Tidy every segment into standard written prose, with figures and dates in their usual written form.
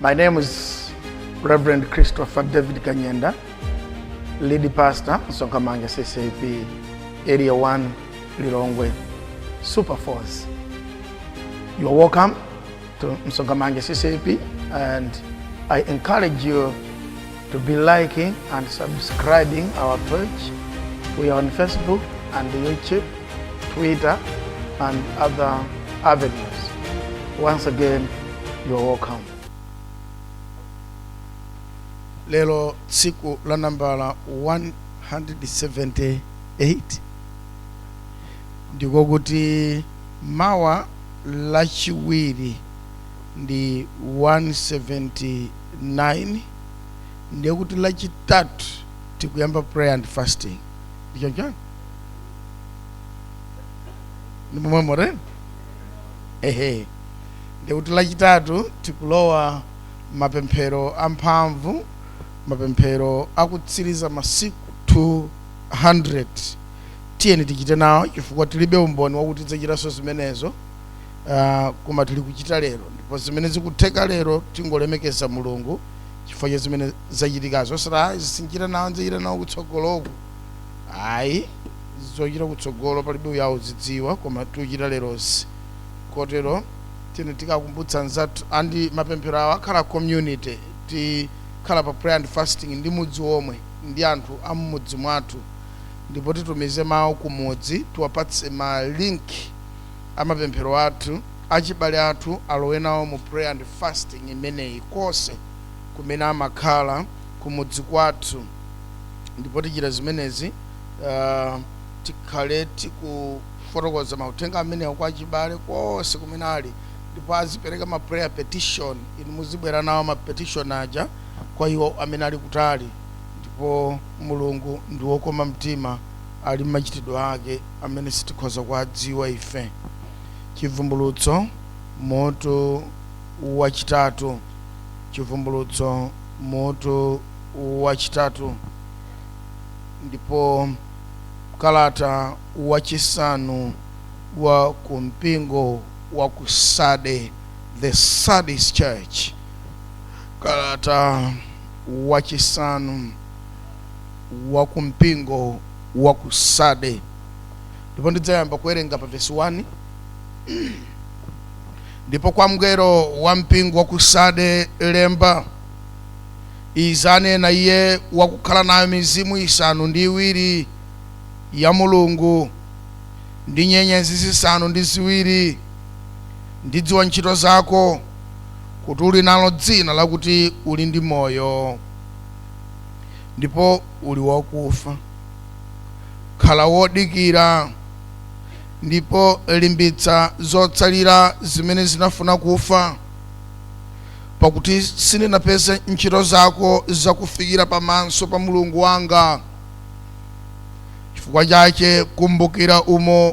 My name is Reverend Christopher David Kanyenda, lead pastor, Msonkhamanja CCAP, Area 1, Lilongwe, Super Force. You are welcome to Msonkhamanja CCAP, and I encourage you to be liking and subscribing our page. We are on Facebook and YouTube, Twitter, and other avenues. Once again, you are welcome. Lero tsiku la nambala 178, ndiko kuti mawa Lachiwiri ndi 179, ndiye kuti Lachitatu tikuyamba prayer and fasting. Ndicho chani? Ndi momwe moreni? Ehe, ndiye kuti Lachitatu tikulowa mapemphero amphamvu, mapemphero akutsiriza masiku 200. Tiyeni tichite nawo, chifukwa tilibe umboni wakuti tidzachitanso zimenezo, koma tili kuchita lero, ndipo zimene zikutheka lero tingolemekeza Mulungu chifukwa cha zimene zachitikazo. Osati ayi, sinchita nawo, ndzachita nawo kutsogoloku. Ayi, zochita kutsogolo palibe uyawo zidziwa, koma tikuchita lerozi. Kotero tiyeni tikakumbutsa anzathu andi mapemphero awo akhala community. Tikhala pa prayer and fasting ndi mudzi omwe, ndi anthu a mmudzi mwathu, ndipo titumize mawu kumudzi, tiwapatse ma link amapemphero athu. Achibale athu alowe nawo mu prayer and fasting imeneyi konse kumene amakhala kumudzi kwathu. Ndipo tichita zimenezi, tikhale tikufotokoza mauthenga amenewo kwa achibale konse kumene ali, ndipo azipereka ma prayer petition. Inu muzibwera nawo ma petition aja kwa iwo amene ali kutali. Ndipo Mulungu ndi wokoma mtima, ali machitidwe ake amene sitikhoza kuwadziwa ife. Chivumbulutso mutu wachitatu, Chivumbulutso mutu wachitatu, ndipo kalata wachisanu wa kumpingo wa ku Sade, the Sardis Church. Kalata wachisanu wa kumpingo wa ku Sade, ndipo ndidzayamba kuwerenga pa vesi 1. Ndipo kwa mngelo wa mpingo wa ku Sade lemba: Izi anena iye wakukhala nayo mizimu isanu ndi iwiri ya Mulungu ndi nyenyezi zisanu ndi ziwiri: Ndidziwa ntchito zako, kuti uli nalo dzina lakuti uli ndi moyo, ndipo uli wakufa. Khala wodikira, ndipo limbitsa zotsalira zimene zinafuna kufa, pakuti sindinapeze ntchito zako zakufikira pamaso pa Mulungu wanga. Chifukwa chache kumbukira umo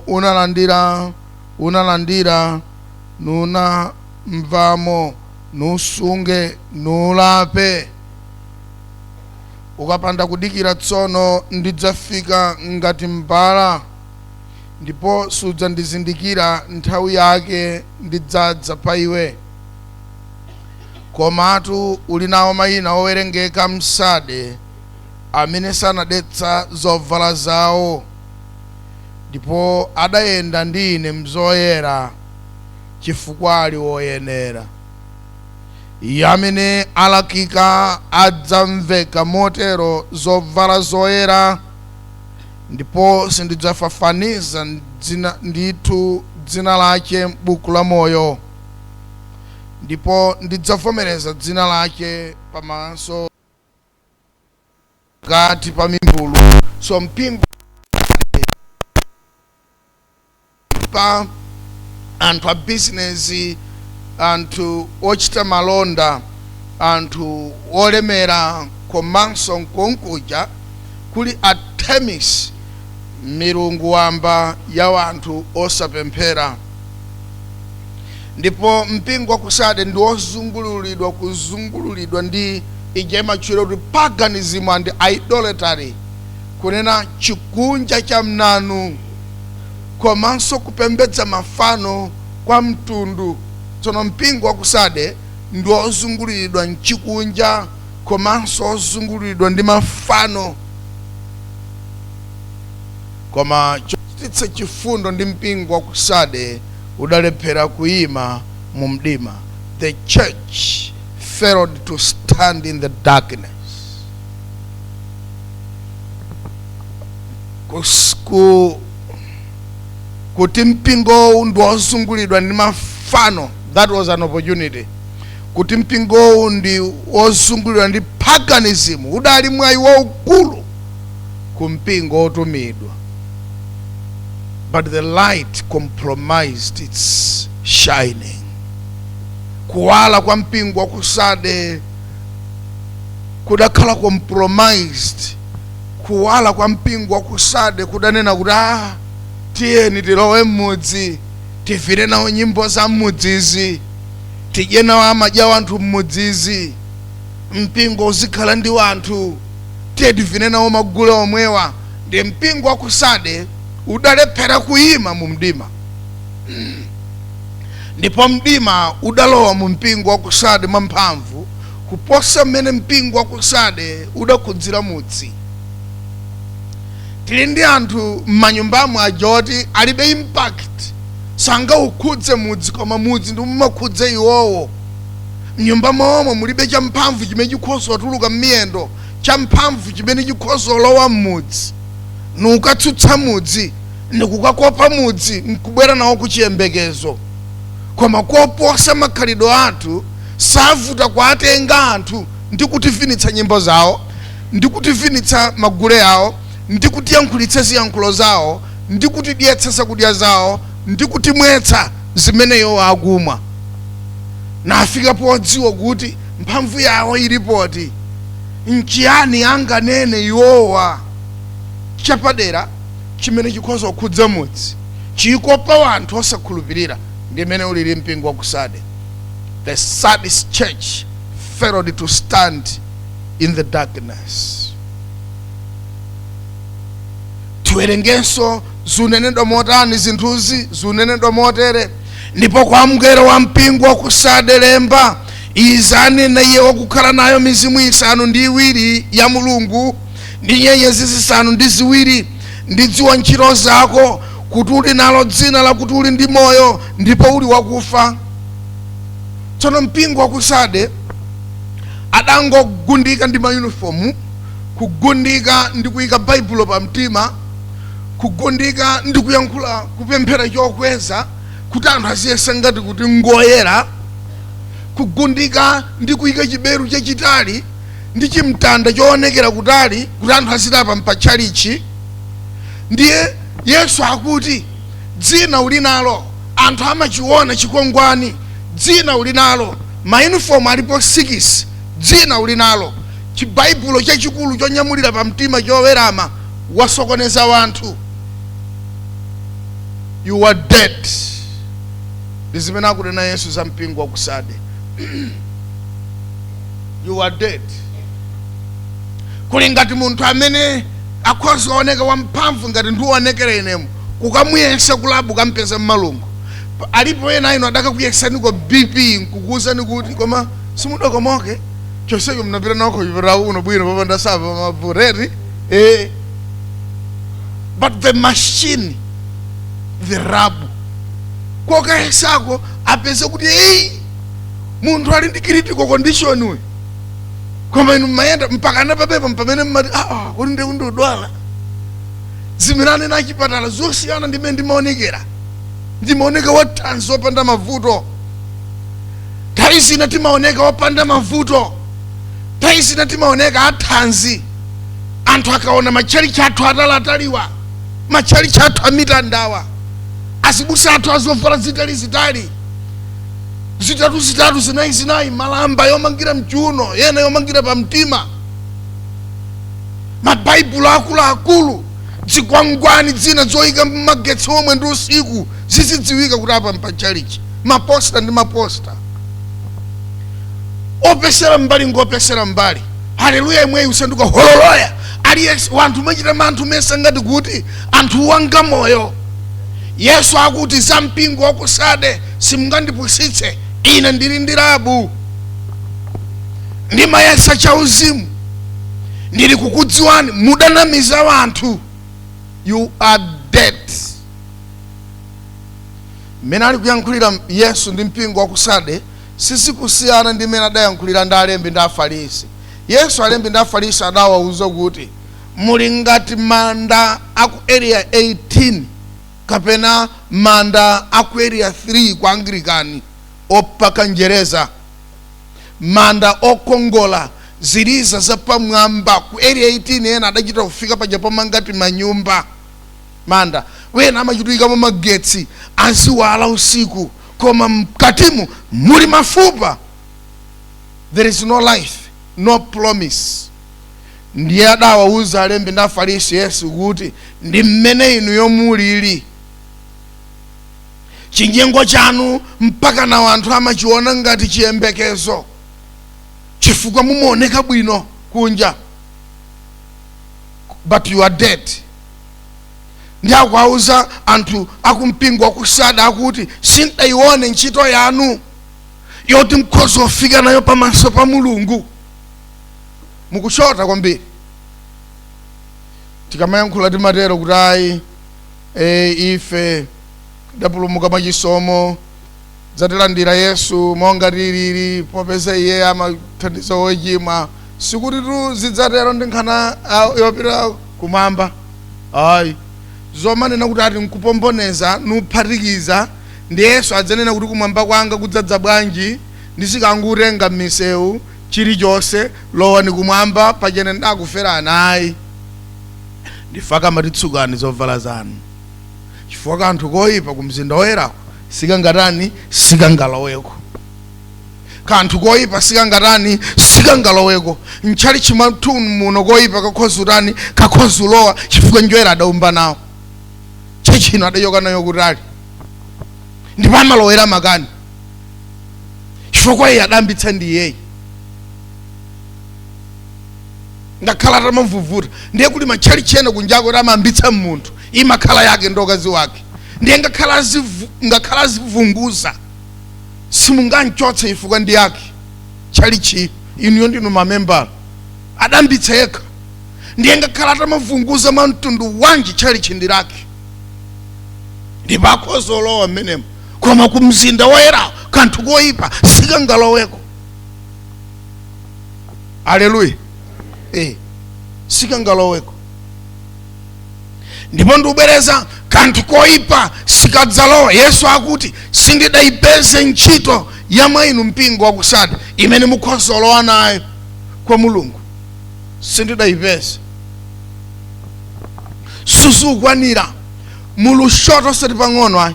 unalandira nunamvamo, nusunge, nulape. Ukapanda kudikira tsono, ndidzafika ngati mbala, ndipo sudzandizindikira nthawi yake ndidzadza pa iwe. Komatu uli nawo mayina owerengeka mSade amene sanadetsa zovala zawo, ndipo adayenda ndi ine mzoyera, chifukwa ali woyenera. Iye amene alakika adzamveka motero zovala zoyera, ndipo sindidzafafaniza dzina, ndithu dzina lake m'buku la moyo, ndipo ndidzavomereza dzina lake pamaso pakati pa mimbulu. So mpingo pa anthu a bizinesi, anthu ochita malonda, anthu olemera, komanso nkonkuja kuli Artemis, milungu wamba ya anthu osapemphera. Ndipo mpingo wa ku Sade ndi wozungululidwa, kuzungululidwa ndi ija imatchulidwa kuti paganism and idolatry, kunena chikunja cha mnanu komanso kupembedza mafano kwa mtundu. Tsono mpingo wa ku Sade Ndi ozunguliridwa mchikunja komanso ozunguliridwa ndi mafano. Koma chochititsa chifundo ndi mpingo wa ku Sade udalephera kuyima mu mdima. The church failed to stand in the darkness. Kuti mpingowu ndi wozungulidwa ndi mafano, that was an opportunity. Kuti mpingowu ndi wozungulidwa ndi paganism, udali mwayi waukulu ku mpingo wotumidwa. But the light compromised its shining. Kuwala kwa mpingo wa ku Sade kudakhala compromised. Kuwala kwa mpingo wa ku Sade kudanena kuti, tiyeni tilowe mmudzi, tivine nawo nyimbo za mmudzizi, tidye nawo amadya wanthu mmudzizi, mpingo uzikhala ndi wanthu, tiye tivine nawo magule omwewa. Ndi mpingo wa ku Sade udalephera kuyima mu mdima, ndipo mdima udalowa mu mpingo wa ku Sade mwamphamvu kuposa mmene mpingo wa ku Sade udakhudzira mudzi. Tili ndi anthu m'manyumbamo aja oti alibe impact, sangaukhudze mudzi, koma mudzi ndi umakhudze iwowo. Mnyumba momwe mulibe champhamvu chimene chikhoza kutuluka m'miyendo, champhamvu chimene chikhoza kulowa m'mudzi nukatsutsa mudzi ndikukakopa mudzi nkubwera nawo kuchiyembekezo. Koma koposa makhalidwe athu savuta kuatenga anthu ndi kutivinitsa nyimbo zawo, ndi kutivinitsa magule awo, ndi kutiyankhulitsa ziyankhulo zawo, ndi kutidyetsa zakudya zawo, ndi kutimwetsa zimene iwo akumwa, nafika podziwa kuti mphamvu yawo ilipoti. Nchiyani anganene iwowa chapadera chimene chikhoza kukhudza mudzi, chikopa wanthu osakhulupirira? Ndi mmene ulili mpingo wa ku Sade. The Sardis church failed to stand in the darkness. Tiwerengenso zunenedwa motani zinthuzi? Zunenedwa motere: "Ndipo kwa mngelo wa mpingo wa ku Sade lemba: Izi anena iye wakukhala nayo mizimu isanu ndi iwiri ya Mulungu ndi nyenyezi zisanu ndi ziwiri. Ndidziwa ntchito zako, kuti uli nalo dzina lakuti uli ndi moyo, ndipo uli wakufa." Tsono mpingo wa ku Sade adangogundika ndi mayunifomu, kugundika ndi kuyika Baibulo pamtima, kugundika ndi kuyankhula, kupemphera chokweza kuti anthu aziyesa ngati kuti ngoyera, kugundika ndi kuyika chiberu chachitali ndi chimtanda choonekera kutali kuti anthu azitapa mpatchalichi. Ndiye Yesu akuti dzina uli nalo, anthu amachiona chikwangwani, dzina uli nalo, mayunifomu alipo 6, dzina uli nalo, chibaibulo chachikulu chonyamulira pamtima chowerama, wasokoneza wanthu, you are dead. Ndi zimene akunena Yesu za mpingo wa ku Sade: you are dead. Kuli ngati munthu amene akhoza kuoneka wamphamvu ngati ndiwonekera inemo, kukamuyesa ku lab kampeza mmalungu. Alipo ena ino adakakuyesaniko BP nkukuwuzani kuti koma simudakomoke, chonsecho mnapita nawo kuchipatala kuno bwino popanda sapa mavureri. But the machine, the lab, kokayesako apeze kuti eyi, munthu ali ndi critical condition uyu. Koma inu mmayenda mpaka napapepa pamene mmati, kuti ndi kundidwala, zimene anena achipatala zosiyana ndimene ndimaonekera. Ndimaoneka wathanzi wopanda mavuto. Nthawi zina timaoneka wopanda mavuto, nthawi zina timaoneka athanzi. Anthu akaona matchalichi athu ataliataliwa, matchalichi athu amitandawa, azibusa athu azovala zitali zitali, zitatu zitatu, zinayi zinayi, malamba yomangira mchiuno, yena yomangira pamtima, mabaibulo akuluakulu, zikwangwani dzina zoyika magetsi omwe ndi usiku zizidziwika kuti apa mpachalichi, maposta ndi maposta, opesera mbali ngopesera mbali, haleluya imweyi usanduka hololoya aliyense. Wanthu machita manthu mesa ngati kuti anthu wanga moyo. Yesu akuti za mpingo waku Sade: simungandipusitse ine, ndili ndi lab. Ndimayesa chauzimu, ndili kukudziwani, mudanamiza wanthu. You are dead. Mmene ali kuyankhulira Yesu ndi mpingo wa ku Sade sizikusiyana ndi mmene adayankhulira ndi alembi ndi Afarisi. Yesu alembi ndi Afarisi adawawuza kuti muli ngati manda aku Area 18 kapena manda aku Area 3 ku Anglikani opaka njereza, manda okongola, ziliza zapamwamba. Ku Area 18 ena adachita kufika paja pomangati manyumba, manda wena amachituyikamo magetsi aziwala usiku, koma mkatimu muli mafupa. There is no life, no promise. Ndiye adawawuza alembi ndi Afarisi Yesu kuti ndi mmene inu yomulili, chinyengo chanu mpaka na anthu amachiona ngati chiyembekezo, chifukwa mumaoneka bwino kunja, but you are dead. Ndi akuwauza anthu akumpingo waku Sade akuti sindayione ntchito yanu yoti mkhoza kufika nayo pamaso pa Mulungu. Mukushota kwambiri. Tikamayankhula timatero kuti ayi, ife tidapulumuka mwachisomo, dzatilandira Yesu monga tilili, popeza iye amathandiza wochimwa. Sikuti tu zidzatero ndi nkhana yopita kumwamba, ayi. Zomanena kuti ati nkupomboneza nuphatikiza ndi Yesu adzanena kuti kumwamba kwanga kudzadza bwanji ndisikangutenga m'misewu chilichonse, lowani kumwamba pachene ndakuferani, ayi. Ndifaka matitsukani zovala zanu, chifukwa kanthu koyipa ku mzinda woyerako sikangatani? Sikangaloweko. Kanthu koyipa sikangatani? Sikangaloweko. Mtchali chimwathu muno koyipa kakhoza utani? Kakhoza ulowa, chifukwa njoyera adaumba nawo chechino, adachoka nayo kutali, ndipo amalowera makani chifukwa iye adambitsa ndi iyeyi, ngakhala atamavuvuta. Ndiye kuti matchali chena kunjako kuti amambitsa munthu imakhala yake ndokazi wake, ndiye ngakhala azivunguza simunganchotse chifukwa ndi yake tchalichi, inuyo ndinu mamembala, adambitsa yekha. Ndiye ngakhala atamavunguza mwa mtundu wanji, tchalichi ndi lake ndipo akhoza olowa mmenemo, koma ku mzinda woyerawo kanthu koyipa sikangaloweko. Aleluya! Sikangaloweko. Ndipo ndikubwereza, kanthu koyipa sikadzalowa. Yesu akuti sindidayipeze ntchito ya mwa inu mpingo waku Sade imene mukhoza olowa nayo kwa Mulungu, sindidayipeze. Susukwanira, mulushoto osati pang'ono ayi.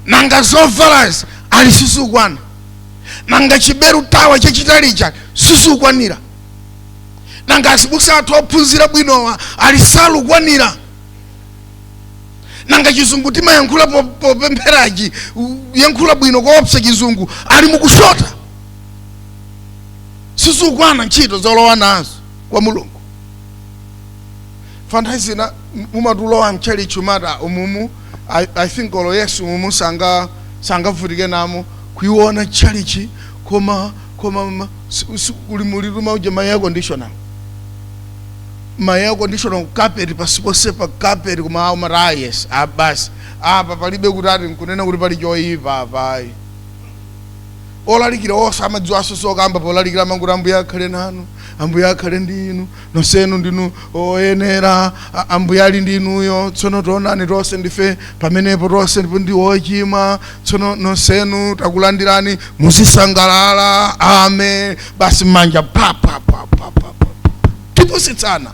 Nanga zovalazi ali susukwana, nanga chiberu tawa chachitalicha susukwanira, nanga azibusa athu ophunzira bwinowa ali salukwanira, nanga chizungu timayankhula popempherachi, yankhula bwino koopsa chizungu, ali mukushota. Susukwana ntchito zolowa nazo kwa Mulungu. Fanthawi zina mumatulowa mchalichi umata umumu I think olo Yesu umumu sangavutike namo kuiona tchalichi, koma kuli mulitu mauja ma air conditioner, ma air conditioner, carpet pasiponse pa carpet, koma umati ah yes, ah basi, apa palibe kuti ati nkunena kuti pali choyipa apa, ayi. Olalikira onse amadziwanso sokamba polalikira, amanguti Ambuye akhale nanu, Ambuye akhale ndi inu nonsenu, ndinu oyenera, Ambuye ali ndi inuyo. Tsono tionani tonse ndife pamenepo, tonse ndipo ndi ochimwa, tsono nonsenu takulandirani, muzisangalala, amen. Basi, manja pa pa pa pa pa pa, tipusitsana.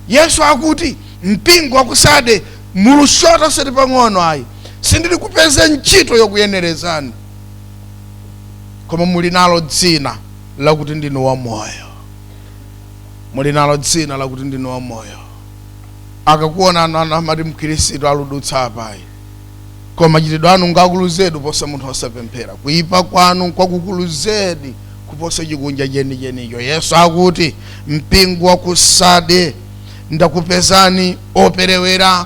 Yesu akuti mpingo waku Sade mulushota osati pang'ono ayi, sindili kupeza ntchito yokuyenerezani, koma muli nalo dzina lakuti ndinu wamoyo, muli nalo dzina lakuti ndinu wamoyo. Akakuona anu anu amati mkhristu aludutsa apayi, koma machitidwe anu ngakulu zedi kuposa munthu osapemphera. Kuyipa kwanu nkwakukulu zedi kuposa chikunja chenichenicho. Yesu akuti mpingo waku Sade ndakupezani operewera,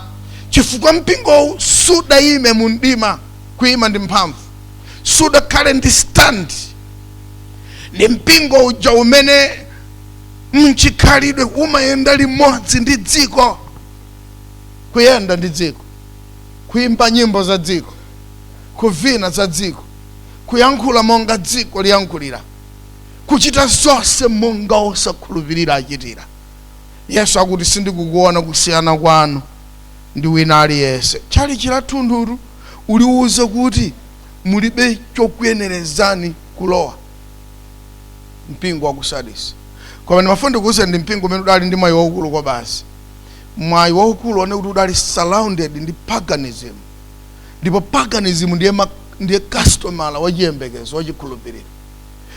chifukwa mpingowu sudayime mu mdima, kuyima ndi mphamvu, sudakhale ndi stand. Ndi mpingo uja umene mchikhalidwe umayenda limodzi ndi dziko, kuyenda ndi dziko, kuimba nyimbo za dziko, kuvina za dziko, kuyankhula monga dziko liyankhulira, kuchita zonse monga osakhulupirira achitira. Yesu akuti, "Sindikukuona kusiyana kwanu ndi wina aliyense. Tchalitchi lathunthutu uliwuze kuti mulibe chokuyenerezani kulowa mpingo wa ku Sadisi." Koma ndimafuna ndikuwuzeni, ndi mpingo umene udali ndi mwayi waukulu kwa basi, mwayi waukulu one kuti udali surrounded ndi paganism, ndipo paganism ndiye customer wachiyembekezo, wachikhulupiriro.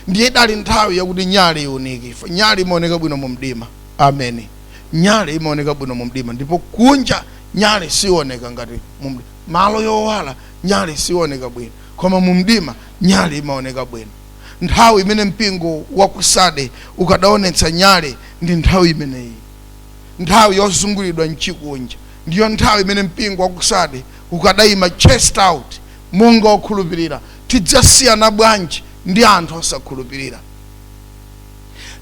Ndiye idali nthawi yakuti nyale iunike. Ife nyale imaoneka bwino mu mdima. Ameni. Nyale imaoneka bwino mu mdima, ndipo kunja nyale sioneka ngati mu mdima. Malo yowala nyale sioneka bwino, koma mu mdima nyale imaoneka bwino. Nthawi imene mpingo wa ku Sade ukadaonetsa nyale ndi nthawi imeneyi, nthawi yozungulidwa mchikunja. Ndiyo nthawi imene mpingo wa ku Sade ukadayima chest out monga okhulupirira. Tidzasiyana bwanji ndi anthu osakhulupirira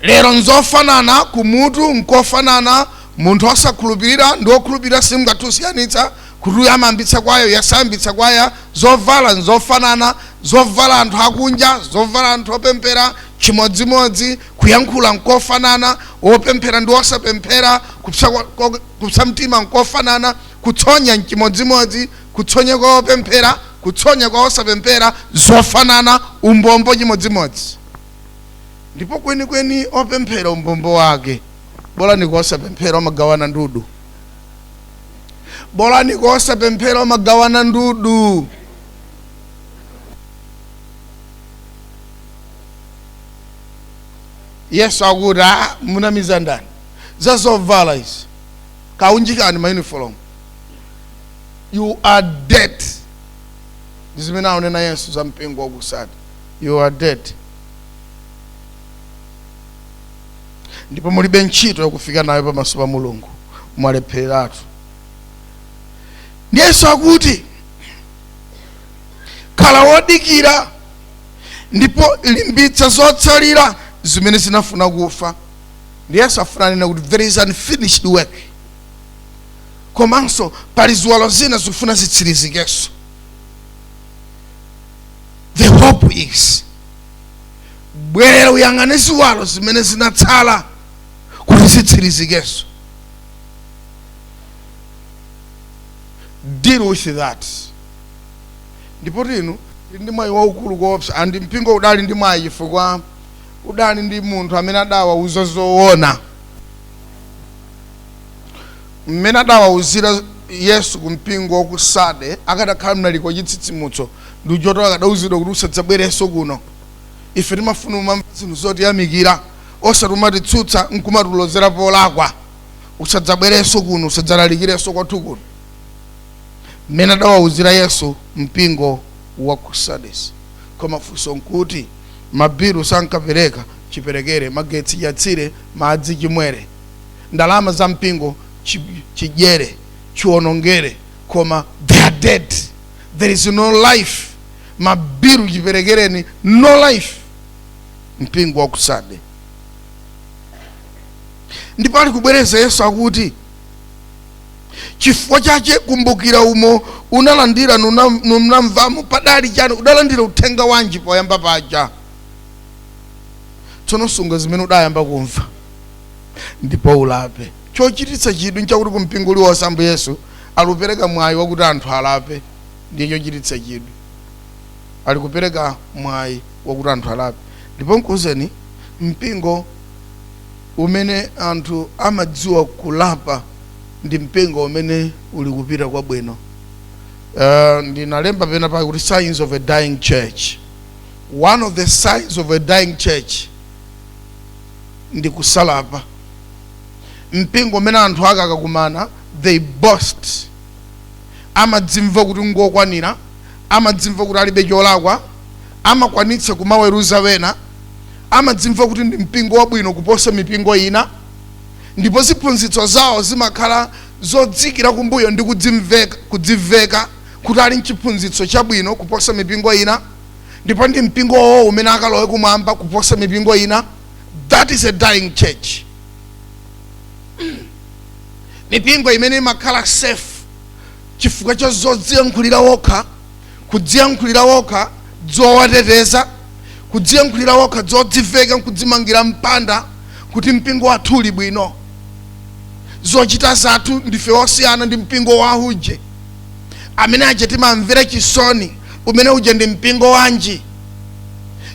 lero? Nzofanana kumutu, nkofanana. Munthu osakhulupirira ndi okhulupirira simngathusiyanitsa kuti uyu amayambitsa kwaya, uyu asayambitsa kwaya. Zovala nzofanana, zovala anthu akunja, zovala anthu opemphera chimodzimodzi. Kuyankhula nkofanana, wopemphera ndi osapemphera. Kupsa mtima nkofanana. Kutsonya nchimodzimodzi, kutsonya kwa opemphera, kutsonya kwa osapemphera zofanana. Umbombo chimodzimodzi. Ndipo kwenikweni opemphera umbombo wake bola niko osapemphera omagawana ndudu, bola niko osapemphera omagawana ndudu. Yesu akuti, "A, munamiza ndani za zovala izi? Kaunjikani ma uniform. You are dead." Ndi zimene aonena Yesu za mpingo wa ku Sade: "You are dead, ndipo mulibe ntchito yakufika nayo pamaso pa Mulungu. Mwalephereratu." Ndi Yesu akuti, "Khala wodikira ndipo limbitsa zotsalira zimene zinafuna kufa." Ndi Yesu afuna anena kuti there is unfinished work, komanso pali ziwalo zina zikufuna zitsirizikenso. The hope is, bwerera uyang'ane ziwalo zimene zinatsala kuti zitsirizikenso. Deal with that. Ndipo tinu tili ndi mwayi waukulu koopsa, andi mpingo udali ndi mwayi chifukwa udali ndi munthu amene adawauza zoona. Mmene adawawuzira Yesu ku mpingo waku Sade, akadakhala mlaliki wachitsitsimutso ndi uchoto, akadauzidwa kuti, "Usadzabwerenso kuno. Ife timafuna umamva zinthu zotiyamikira, osati umatitsutsa nkumatulozera polakwa. Usadzabwerenso kuno, usadzalalikirenso kwathu kuno." Mmene adawawuzira Yesu mpingo wa ku Sadesi. Koma funso nkuti, mabilu sankapereka chiperekere, magetsi chatsire, madzi chimwere, ndalama za mpingo chidyere, chiwonongere, koma they are dead, there is no life. Mabilu chiperekereni, no life, mpingo wa ku Sade. Ndipo ali kubwereza Yesu akuti, "Chifukwa chache kumbukira umo unalandira nunamvamo." Padali chani? Udalandira uthenga wanji poyamba paja? "Tsono sunga zimene udayamba kumva ndipo ulape." Chochititsa chidwi nchakuti kumpingo uliwonse Ambuye Yesu alikupereka mwayi wakuti anthu alape. Ndiye chochititsa chidwi, ali kupereka mwayi wakuti anthu alape. Ndipo nkuwuzeni, mpingo umene anthu amadziwa kulapa ndi mpingo umene uli kupita kwabwino. Ndinalemba pena pake kuti "Signs of a dying church". One of the signs of a dying church ndi kusalapa. Mpingo umene anthu ake akakumana they boast, amadzimva kuti ngokwanira, amadzimva kuti alibe cholakwa, amakwanitsa kumaweruza wena, amadzimva kuti ndi mpingo wabwino kuposa mipingo ina, ndipo ziphunzitso zawo zimakhala zodzikira kumbuyo ndi kudzimveka, kudzimveka kuti ali mchiphunzitso chabwino kuposa mipingo ina. Ndipo ndi mpingo wowo umene akalowe kumwamba kuposa mipingo ina. That is a dying church. Mipingo imene imakhala safe chifukwa cha zodziyankhulira wokha, kudziyankhulira wokha zowateteza, kudziyankhulira wokha zodziveka, nkudzimangira mpanda kuti mpingo wathu uli bwino, zochita zathu ndife osiyana ndi mpingo wa uje amene aja timamvera chisoni, umene uja ndi mpingo wanji,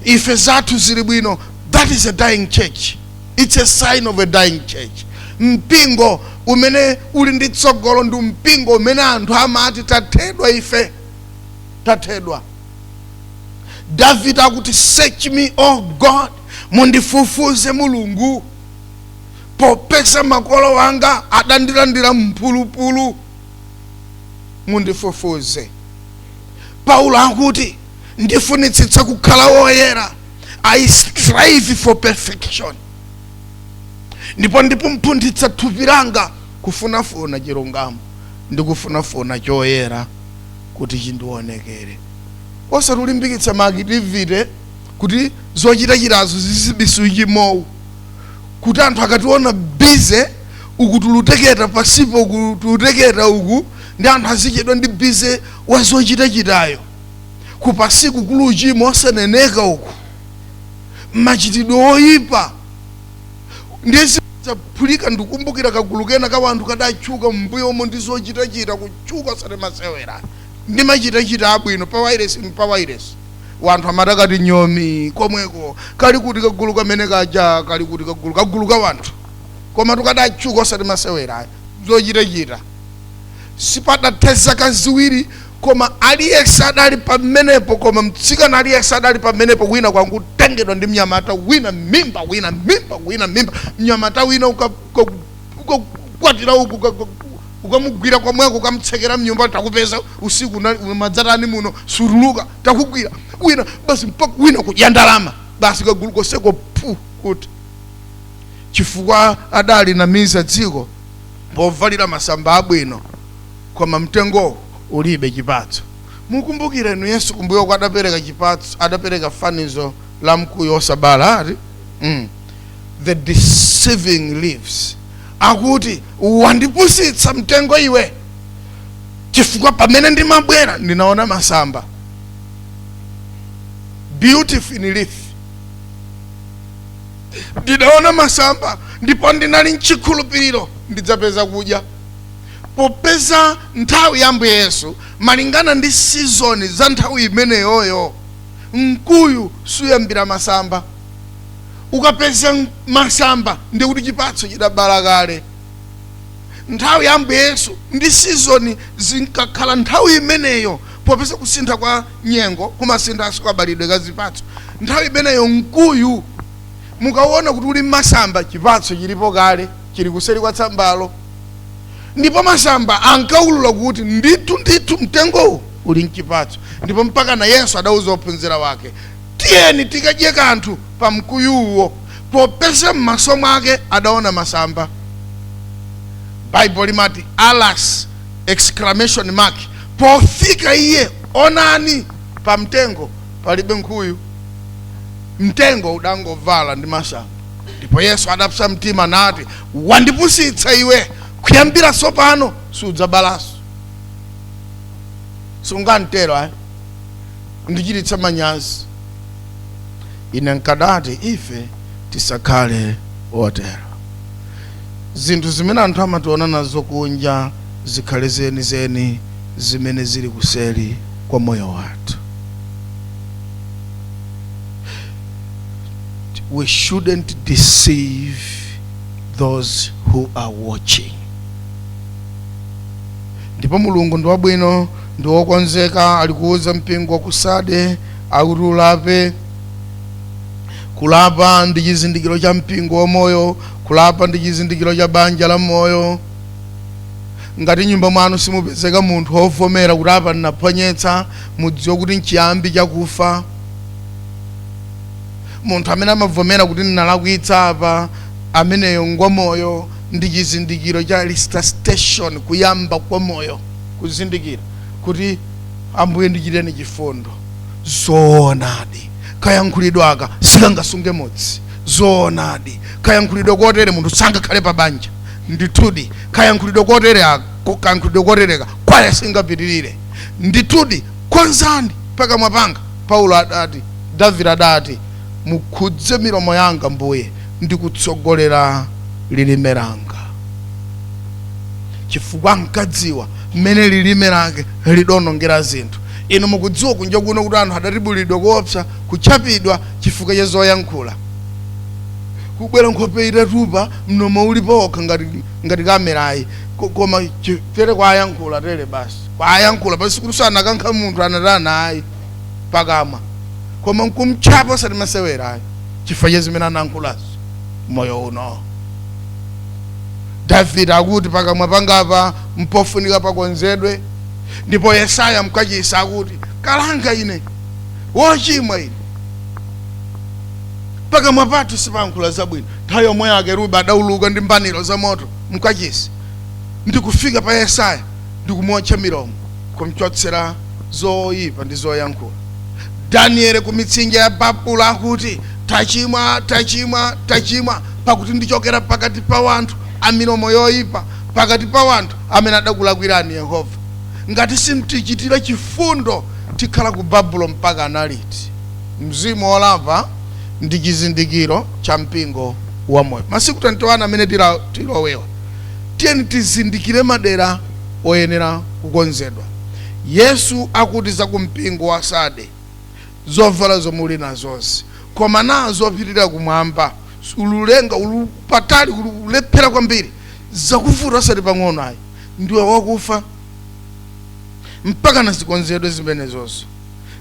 ife zathu zili bwino. That is a dying church. It's a sign of a dying church. Mpingo umene uli ndi tsogolo ndi mpingo umene anthu amati, "Tathedwa ife, tathedwa." David akuti, "Search me, O God," mundifufuze Mulungu, popeza makolo wanga adandilandira mphulupulu, mundifufuze. Paulo akuti, "Ndifunitsitsa kukhala woyera, I strive for perfection, ndipo ndipumphunthitsa thupi langa kufunafuna chilungamo ndi kufunafuna choyera kuti chindionekere." Osati ulimbikitsa ma activity kuti zochitachitazo zizibisa uchimowu, kuti anthu akationa busy uku tuluteketa pasipo, uku tuluteketa uku, ndi anthu azichedwa ndi busy wa zochitachitayo, kupasiku kuli uchimo osaneneka uku, machitidwe oyipa ndiye zaphulika. Ndikumbukira kagulu kena ka wanthu kadatchuka m'mbuyomo ndi zochitachita, kutchuka osati masewera, ndi machitachita abwino pa wireless, pa wireless wanthu amati akati nyomi komweko kali kuti kagulu kamene kaja, kali kuti kagulu ka wanthu, koma tukadatchuka osati masewera zochitachita. Sipadathe zaka 2, koma aliyense adali pamenepo, koma mtsikana aliyense adali pamenepo, wina kwangutengedwa ndi mnyamata wina, mimba wina, mimba wina, mimba mnyamata wina, ukakwatira uku, ukamugwira kwamweko, ukamtsekera mnyumba, "Takupeza usiku madzatani muno, sutuluka, takugwira." Wina basi mpaka wina kudya ndalama basi, kagulu koseko pu kuti chifukwa adali namiza dziko povalira masamba abwino, koma mtengowo ulibe chipatso. Mukumbukire inu, Yesu kumbuyo kwa adapereka chipatso, adapereka fanizo la mkuyu osabala ati The deceiving leaves. Akuti, "Wandipusitsa mtengo iwe, chifukwa pamene ndimabwera ndinaona masamba, beautiful in leaf, ndinaona masamba ndipo ndinali mchikhulupiriro ndidzapeza kudya." Popeza nthawi ya Ambuye Yesu, malingana ndi season za nthawi imeneyoyo, mkuyu suyambira masamba. Ukapeza masamba ndikuti chipatso chidabala kale. Nthawi ya Ambuye Yesu ndi season zinkakhala nthawi imeneyo, popeza kusintha kwa nyengo kumasinthanso kabalidwe ka zipatso. Nthawi imeneyo mkuyu mukaona kuti uli masamba, chipatso chilipo kale, chili kuseri kwa tsambalo. Ndipo masamba ankaulula kuti ndithu ndithu mtengowu uli mchipatso. Ndipo mpaka na Yesu adauza ophunzira wake, "Tiyeni tikadye kanthu pa mkuyuwo," popeza m'maso mwake adaona masamba. Baibulo limati, "Alas!" exclamation mark. Pofika iye, onani, pa mtengo palibe nkhuyu, mtengo udangovala ndi masamba. Ndipo Yesu adapsa mtima nati, "Wandipusitsa iwe, kuyambira tsopano sudzabalanso." Sungantero ayi, ndichititsa manyazi. Ine nkadati ife tisakhale otero. Zinthu zimene anthu amationa nazo kunja zikhale zenizeni zimene zili kuseri kwa moyo wathu. We shouldn't deceive those who are watching. Ndipo Mulungu ndi wabwino, ndi wokonzeka, ali kuuza mpingo wakusade akuti ulape. Kulapa ndi chizindikiro cha mpingo wa moyo. Kulapa ndi chizindikiro cha banja la moyo. Ngati nyumba mwanu simupezeka munthu wovomera kuti apa ndinaphwanyetsa, mudziwe kuti nchiyambi chakufa. Munthu amene amavomera kuti ndinalakwitsa apa, ameneyo ngwa moyo. Ndi chizindikiro cha resuscitation, kuyamba kwa moyo, kuzindikira kuti, "Ambuye, ndichiteni chifundo." Zoonadi, kayankhulidwe aka sikangasunge mudzi. Zoonadi, kayankhulidwe kotere munthu sangakhale pa banja. Ndithudi, kayankhulidwe kotere aka, kayankhulidwe kotereka kwaya singapitirire. Ndithudi, konzani pakamwa panga. Paulo adati, Davide adati, mukhudze milomo yanga Mbuye, ndikutsogolera lilime langa, chifukwa nkadziwa mmene lilime lake lidonongera zinthu. Inu mukudziwa kunja kuno kuti anthu adatibulidwa koopsa, kutchapidwa chifukwa cha zoyankhula, kubwera nkhope itatupa, mnomo uli pokha ngati kamerayi. Koma tere kwayankhula tere basi kwayankhula pasi kuti sanakankha munthu anatana ayi pakamwa, koma nkumtchapa osati masewera ayi, chifukwa cha zimene anayankhulazo. Moyo uno Davide akuti pakamwa pangapa mpofunika pakonzedwe. Ndipo Yesaya mkachisa akuti, kalanga ine wochimwa ine, pakamwa pathu sipankhula zabwino. Nthawi yomwe akerubi adauluka ndi mbaniro za moto mkachisi ndikufika pa Yesaya ndikumuotcha milomo, kumchotsera zoyipa ndi zoyankhula. Danieli ku mitsinje ya Babulo akuti, tachimwa, tachimwa, tachimwa, pakuti ndichokera pakati pa wanthu a milomo yoyipa, pakati pa wanthu amene adakulakwirani Yehova. Ngati simtichitira chifundo, tikhala ku Babulo mpaka analiti? Mzimu wolapa ndi chizindikiro cha mpingo wa moyo. Masiku 21 amene tilowewa, tiyeni tizindikire madera oyenera kukonzedwa. Yesu akuti za kumpingo wa Sade, zovala zomwe uli nazozi, koma nazo zopitirira kumwamba, ululenga ulupatali, ulephera kwambiri, zakuvuta osati pang'ono ayi, ndiwe wakufa mpaka nazikonzedwe zimenezozo.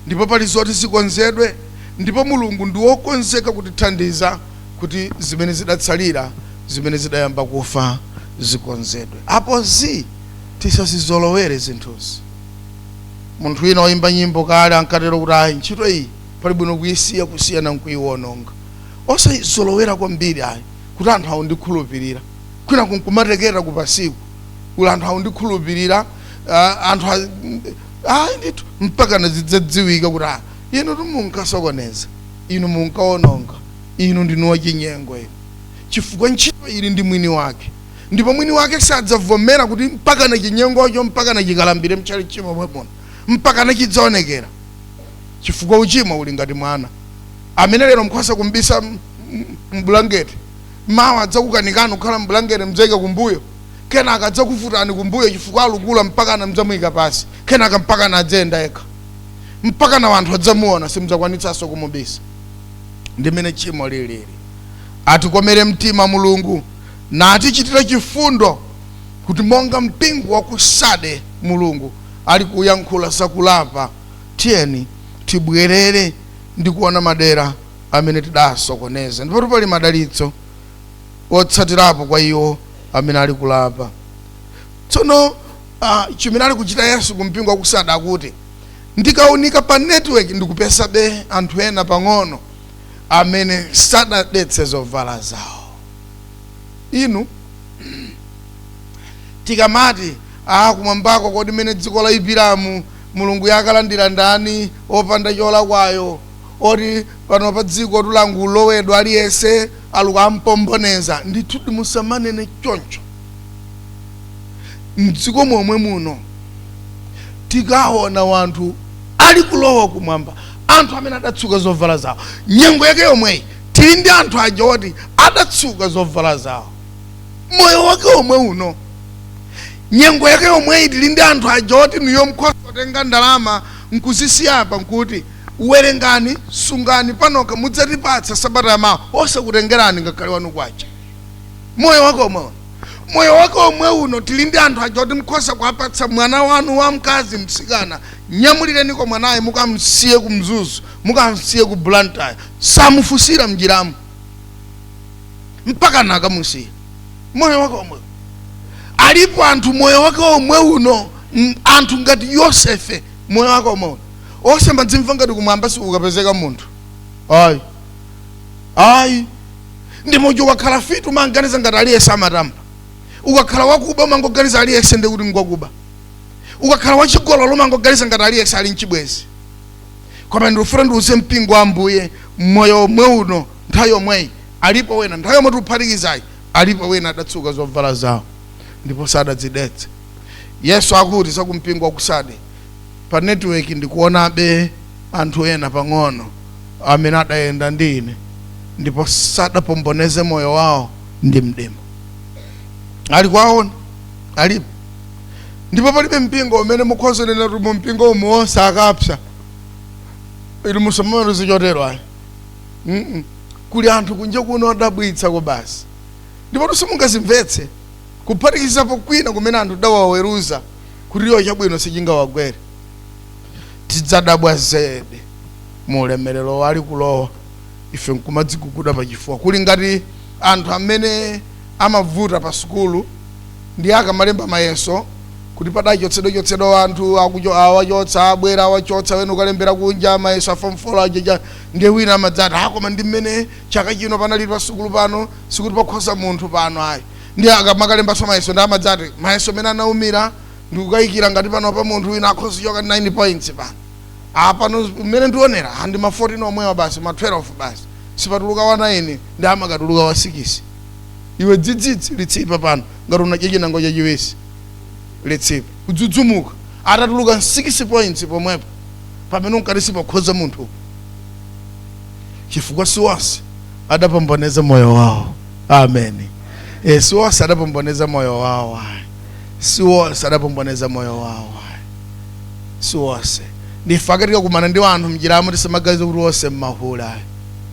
Ndipo pali zoti zikonzedwe, ndipo Mulungu ndi wokonzeka kutithandiza kuti zimene zidatsalira, zimene zidayamba kufa, zikonzedwe. Apo zi tisazizolowere zinthuzi. Munthu wina woyimba nyimbo kale ankatero kuti ayi, ntchito iyi pali bwino kuyisiya kusiyana nkuyiwononga. Osayizolowera kwambiri ayi, kuti anthu akundikhulupirira, kwina kunkumatekera kupasiku kuti anthu akundikhulupirira, anthu ayi ndithu, mpaka nazidzadziwika kuti inu timunkasokoneza, inu munkaononga, inu ndinu wachinyengo inu. Chifukwa ntchito ili ndi mwini wake, ndipo mwini wake sadzavomera kuti mpaka na chinyengocho, mpaka na chikalambire mchali chimo muno, mpaka na chidzaonekera. Chifukwa uchimo uli ngati mwana amene lero mukhoza kumbisa mbulangeti, mawa adzakukanikani kukhala mbulangeti, mdzayika kumbuyo, kenaka adzakuvutani kumbuyo chifukwa alukula, mpaka na mdzamuyika pasi, kenaka mpaka na adzayenda yekha, mpaka na wanthu adzamuona, simdzakwanitsanso kumubisa. Ndimene tchimo lilili. Atikomere mtima Mulungu natichitira chifundo, kuti monga mpingo wakusade Mulungu ali kuyankhula zakulapa, tiyeni tibwerere ndi kuona madera amene tidasokoneza. Ndipo pali madalitso otsatirapo kwa iwo amene ali kulapa. Tsono chimene ali kuchita Yesu kumpingo wakusada, akuti ndikaunika pa network ndikupesabe anthu ena pang'ono amene sadadetse zovala zawo. Inu tikamati kumwambako kodi mene dziko layipiramu Mulungu yakalandira ndani opanda cholakwayo? Oti pano pa dziko tulangulowedwa, aliyense aluka ampomboneza. Ndithu musamanene choncho. Mdziko momwe muno tikaona wanthu ali kulowa kumwamba, anthu amene adatsuka zovala zawo. Nyengo yake yomweyi tili ndi anthu aja oti adatsuka zovala zawo, moyo wake omwe uno. Nyengo yake yomweyi tili ndi anthu aja oti niyo mkhoza kutenga ndalama nkuzisiya apa, nkuti werengani, sungani panoka, mudzatipatsa sabata yamawa, osakutengerani ngakhale wanu kwacha. Moyo wake omwe uno, moyo wake omwe uno tili ndi anthu aja oti mkhoza kuwapatsa mwana wanu wamkazi, mtsikana, nyamulireniko mwanayi mukamsiye ku Mzuzu, mukamsiye ku Blantyre, samufusira mnjiramo mpaka nakamusiya. Moyo wake omwe alipo anthu, moyo wake omwe uno, anthu ngati Yosefe. Moyo wake omwe uno osamadzimva ngati kumwamba sikukapezeka munthu, ayi ayi. Ndimojo ukakhala fitu umanganiza ngati aliyense amatamba. Ukakhala wakuba umangoganiza aliyense ndikuti ngwakuba. Ukakhala wachigololo umangoganiza ngati aliyense ali mchibwezi. Koma ndikufuna ndiuze mpingo wa Ambuye, moyo omwe uno, nthawi yomweyi alipo wena, nthawi yomwe tikuphatikizayi alipo wena adatsuka zovala zawo ndipo sadadzidetse. Yesu akuti za kumpingo wakusade pa network, ndikuonabe anthu ena pang'ono amene adayenda ndi ine ndipo sadapomboneze moyo wawo ndi mdima. Ali kwaona alipo, ndipo palibe mpingo umene mukhoza kunena kuti mu mpingo umu onse akapsa. Ili musamaweruze chotero ayi. Kuli anthu kunja kuno adabwitsa ko basi, ndipo simungazimvetse, kuphatikizapo kwina kumene anthu dawaweruza kuti iwo chabwino sichingawagwere. Tidzadabwa zedi mu ulemerero wali kulowa, ife nkumadziguguda pachifuwa. Kuli ngati anthu amene amavuta pa sukulu ndi akamalemba mayeso kuti padachotsedwa chotsedwa anthu awachotsa, abwera awachotsa, wena ukalembera kunja mayeso a form 4 ajaja. Ndiye wina amadzati, "Ah, koma ndi mmene chaka chino panali pa sukulu pano, sikuti pakhoza munthu pano ayi." Ndi akamakalembanso mayeso, ndi amadzati mayeso amene anaumira, ndikukayikira ngati pano pa munthu wina akhoza kuchoka 9 points pano. Apano mmene ndionera andi ma 14 omwewa basi, ma 12 basi, sipatuluka wa 9, ndi amakatuluka wa 6. Iwe dzidzidzi litsipa pano ngati unadya chinango chachiwisi, litsipa kudzudzumuka atatuluka 6 points pomwepo pamene unkati sipakhoza munthu, chifukwa siwonse adapamboneza moyo wawo. Amen. Siwonse adapamboneza moyo wawo ayi, siwonse adapamboneza moyo wawo ayi, siwonse. Ndife tikakumana ndi anthu mnjiramo tisamaganize kuti wonse mmahula ayi,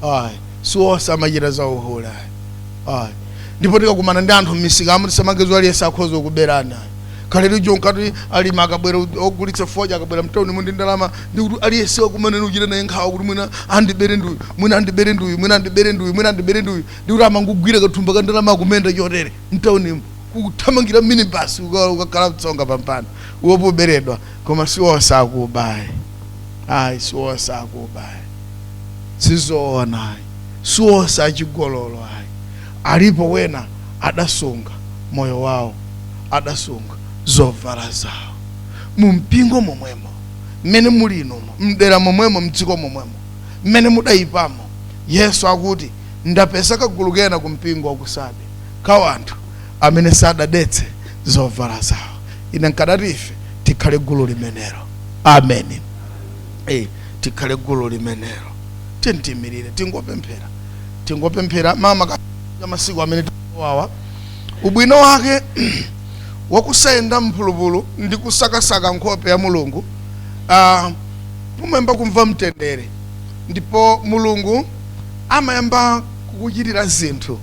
ayi, siwonse amachita za uhula ayi, ayi. Ndipo tikakumana ndi anthu m'misikamo tisamaganize aliyense akhoza kuberana ayi. Kale lijo nkati alima akabwera, ogulitsa fodya akabwera mtawuni mundi ndalama, ndikuti aliyense wakumana uchita naye nkhawa kuti mwina andibere nduyu, mwina andibere nduyu, mwina andibere nduyu, mwina andibere nduyu. Ndikuti amangogwira kathumba ka ndalama akumenda chotere mtawunimo, kuthamangira minibus, ukakhala mtsonga pampano wopoberedwa. Koma siwonse akubayi ayi, siwonse akubayi, sizoona ayi, siwonse achigololo ayi. Alipo wena adasunga moyo wawo, adasunga zovala zawo. Mu mpingo momwemo mmene muli inomo, mdera momwemo, mdziko momwemo mmene mudayipamo, Yesu akuti ndapeza kagulu kena ku mpingo wakusade ka anthu amene sadadetse zovala zawo. Ine nkadati ife tikhale gulu limenelo. Amen. Tikhale gulu limenelo. Tintimirire, tingopemphera, tingopemphera mama ka masiku amene tikuwawa. Ubwino wake wakusayenda mphulupulu ndi kusakasaka nkhope ya Mulungu, mumayamba kumva mtendere, ndipo Mulungu amayamba kukuchitira zinthu,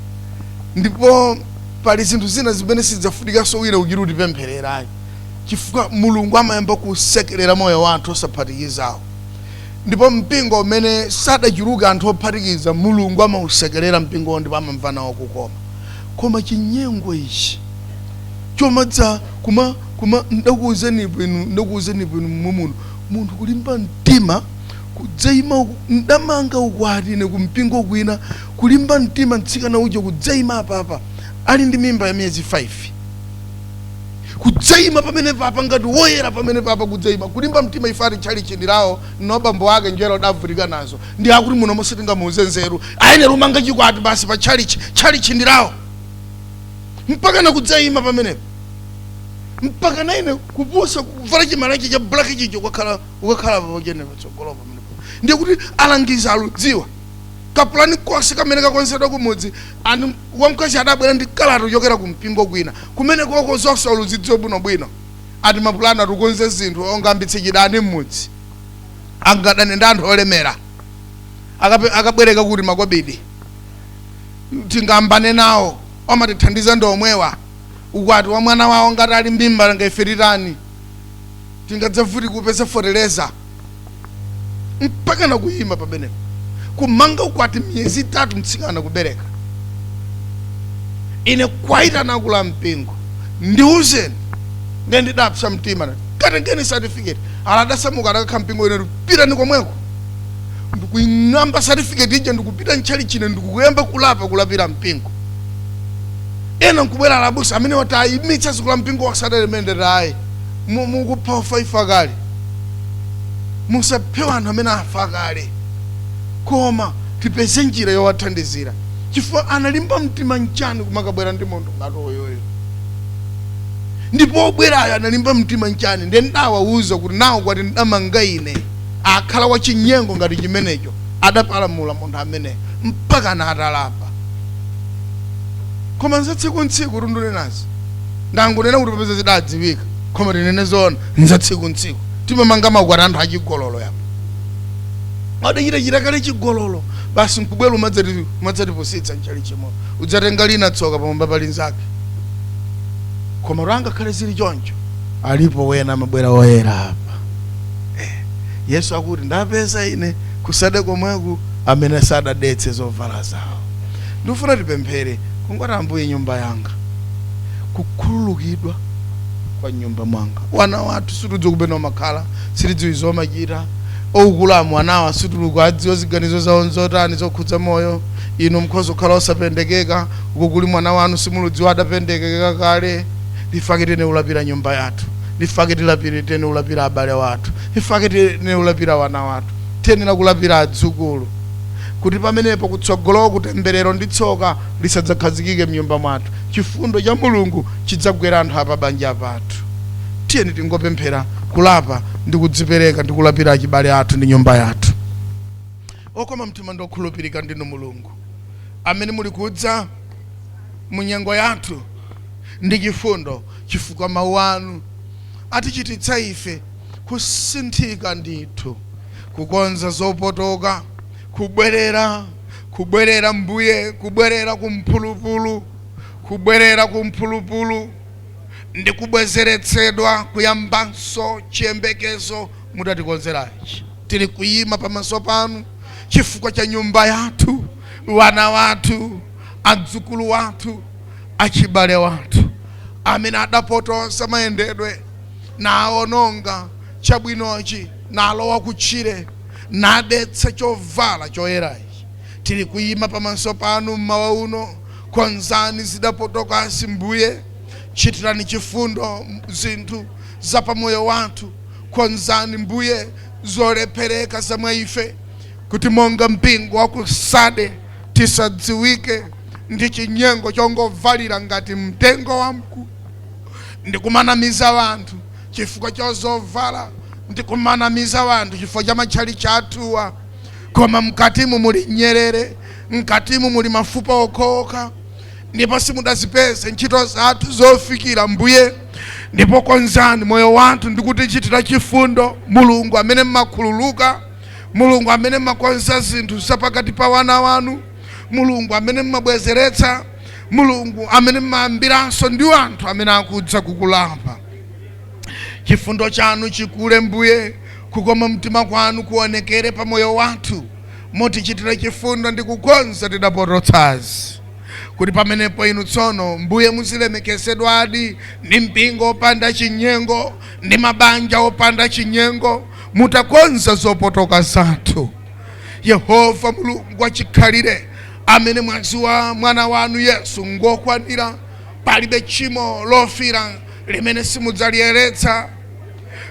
ndipo pali zinthu zina zimene sizidzafunikanso wina kuchita kutipemphererayi, chifukwa Mulungu amayamba kusekerera moyo wa anthu osaphatikizawo. Ndipo mpingo umene sadachuluka anthu ophatikiza, Mulungu amausekerera mpingowo ndipo amamva nawo kukoma. Koma chinyengo ichi chomadza kuma ndakuwuzenipo inu, ndakuwuzenipo inu momwe muno, munthu kulimba mtima kudzayima uku, ndamanga ukwati ine kumpingo kwina, kulimba mtima mtsikana uja kudzayima apapa ali ndi mimba ya miyezi 5, kudzayima pamene papa ngati woyera pamene papa, kudzayima kulimba mtima. Ifati tchalichi ndilawo no bambo ake njera udavutika nazo, ndi akuti muno mositingamuuze nzeru, ayenera umanga chikwati basi pa tchalichi, tchalichi ndilawo, mpaka nakudzayima pamenepo, mpaka naine kupusa kuvala chimalanchi cha black chicho, ukakhala pachene patsogolo pamenepo. Ndiye kuti alangiza aludziwa kapulani konse kamene kakonzedwa kumudzi. Anthu wamkazi adabwera ndi kalata kuchokera ku mpingo kwina kumene koko, zonse aluzidziwa bwinobwino, ati mapulani atikonze zinthu ongambitse chidani mmudzi, angadane ndi anthu olemera, akabwereka kuti makobidi tingambane nawo, amatithandiza ndi omwewa, ukwati wa mwana wawo ngati ali mbimba ngaife titani, tingadzavuti kupeza feteleza, mpaka nakuyima pamenepo kumanga ukwati miyezi 3 mtsikana kubereka. Ine kwaitana akula mpingo, ndiuzeni, ndiye ndidapsa mtima, katengeni certificate. Ala adasamuka, adakakha mpingo, ine pitani komweko, ndikuying'amba certificate ija, ndikupita ntchali chine, ndikuyamba kulapa, kulapira mpingo. Ena nkubwera, alabusa amene watayimitsa siku la mpingo wasadale mende tayi mukupha faifa kale. Musaphe anthu amene afa kale, koma tipeze njira yowathandizira, chifukwa analimba mtima nchani kumakabwera ndi munthu ngati uyoyo? Ndipo obwerayo analimba mtima nchani? Ndiye ndawawuza kuti nawo kwati ndamanga ine akhala wachinyengo ngati chimenecho, adapalamula munthu ameneyo mpaka anatalapa. Koma nzatsiku ntsiku tundunenazi, ndangonena kuti popeza zidadziwika, koma tinene zoona, nzatsiku ntsiku timamanga makwati anthu achigololo. Yapo adachita chitakale chigololo, basi nkubwera umadzatipusitsa nchali chimwe, udzatenga lina tsoka pamwamba pali nzake. Koma langakhale zili choncho, alipo wena amabwera oyera apa. Yesu akuti ndapeza ine kusade komweku amene sadadetse zovala zawo. Ndikufuna tipemphere kungoti, Ambuye, nyumba yanga, kukhululukidwa kwa nyumba mwanga. Wana wathu situdziwa kumene umakhala, sitidziwi zomachita oukulamu anawa, situluka adziwa ziganizo zawo nzotani zokhudza moyo. Inu mukhoza kukhala osapendekeka, uko kuli mwana wanu simuludziwa adapendekeka kale. Lifake tene ulapira nyumba yathu, lifake tilapire, tene ulapira abale wathu, lifake tene ulapira wana wathu, tiyenera kulapira adzukulu, kuti pamenepo kutsogolo kutemberero ndi tsoka lisadzakhazikike mnyumba mwathu. Chifundo cha Mulungu chidzagwera anthu apa banja pathu. Tiyeni tingopemphera kulapa ndi kudzipereka ndi kulapira achibale athu ndi nyumba yathu. Okoma mtima ndi okhulupirika ndinu Mulungu amene muli kudza mu nyengo yathu ndi chifundo, chifukwa mawu anu atichititsa ife kusinthika ndithu, kukonza zopotoka, kubwerera, kubwerera mbuye, kubwerera kumphulupulu, kubwerera kumphulupulu ndi kubwezeretsedwa, kuyambanso chiyembekezo mudatikonzerachi. Tili kuyima pamaso panu chifukwa cha nyumba yathu, wana wathu, adzukulu wathu, achibale wathu amene adapotoza mayendedwe, naononga chabwinochi, nalowa kutchire, nadetsa chovala choyerachi. Tili kuyima pamaso panu mmawa uno. Konzani zidapotokazi mbuye, chitirani chifundo zinthu za pamoyo wathu. Konzani mbuye zolephereka zamwa ife, kuti monga mpingo wakusade tisadziwike ndi chinyengo chongovalira ngati mtengo wamkulu ndikumanamiza wanthu chifukwa cha zovala, ndikumanamiza wanthu chifukwa cha matchalichi athuwa, koma mkatimu muli nyerere, mkatimu muli mafupa okhaokha, ndipo simudazipeze ntchito zathu zofikira mbuye. Ndipo konzani moyo wathu ndikutichitira chifundo, Mulungu amene mmakhululuka, Mulungu amene mmakonza zinthu zapakati pa wana wanu, Mulungu amene mmabwezeretsa, Mulungu amene mmayambiranso ndi anthu amene akudza kukulapa. Chifundo chanu chikule mbuye, kukoma mtima kwanu kuonekere pa moyo wathu, mutichitire chifundo ndi kukonza tidapototsazi, kuti pamenepo inu tsono mbuye muzilemekezedwadi ndi mpingo opanda chinyengo ndi mabanja opanda chinyengo, mutakonza zopotoka zathu. Yehova Mulungu wachikhalire, amene mwazi wa mwana wanu Yesu ngokwanira, palibe tchimo lofira limene simudzaliyeretsa,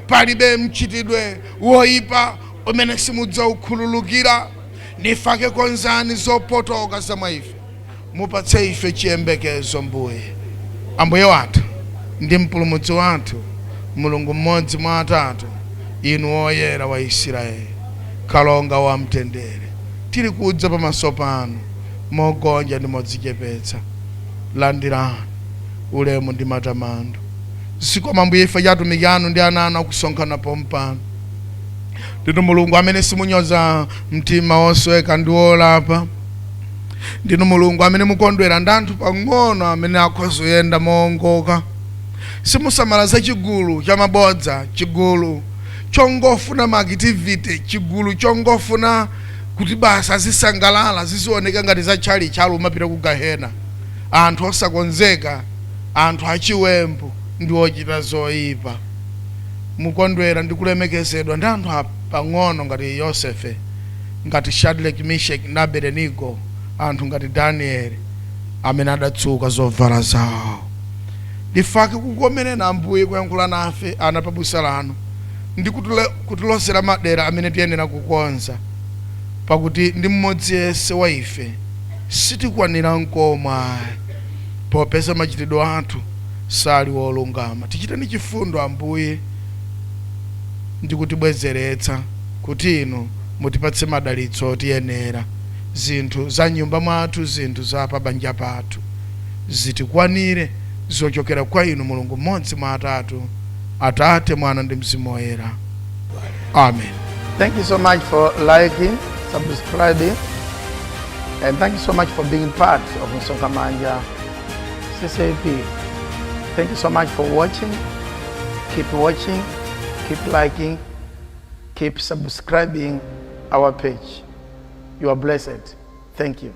palibe mchitidwe woyipa umene simudzaukhululukira. Nifake konzani zopotoka zamwa ife, mupatse ife chiyembekezo mbuye. Ambuye wathu ndi mpulumutsi wathu, Mulungu mmodzi mwa atatu, inu woyera wa Israeli, kalonga wa mtendere, tili kudza pamaso panu mogonja ndi modzichepetsa. Landirani ulemu ndi matamando. Zikomo ambuye ife cha atumiki anu ndi ana anu akusonkhana pompano. Ndinu Mulungu amene simunyoza mtima wosweka ndi wolapa. Ndinu Mulungu amene mukondwera ndi anthu pang'ono amene akhoza kuyenda moongoka. Simusamala za chigulu cha mabodza, chigulu chongofuna ma activity, chigulu chongofuna kuti basi azisangalala, zizioneka ngati za tchalitchi, umapita ku gahena. Anthu osakonzeka, anthu achiwembu ndi ochita zoyipa. Mukondwera ndi kulemekezedwa ndi anthu pang'ono ngati Yosefe, ngati Shadrach, Meshach ndi Abednego, anthu ngati Danieli amene adatsuka zovala zawo. Ndifake kukomerena ambuye kuyankhula nafe ana pabusa lanu. Ndi kutilozera madera amene tiyenera kukonza, pakuti ndi mmodzi yense wa ife sitikwanira nkomwe, popeza machitidwe athu sali wolungama. Tichiteni chifundo, Ambuye, ndi kutibwezeretsa kuti inu mutipatse madalitso otiyenera. Zinthu za nyumba mwathu, zinthu za pabanja pathu zitikwanire, zochokera kwa inu, Mulungu mmodzi mwa atatu, Atate, Mwana ndi Mzimu Woyera. Amen. Thank you so much for liking, subscribing, and thank you so much for being part of Msonkhamanja CCAP. Thank you so much for watching. Keep watching, keep liking, keep subscribing our page. You are blessed. Thank you.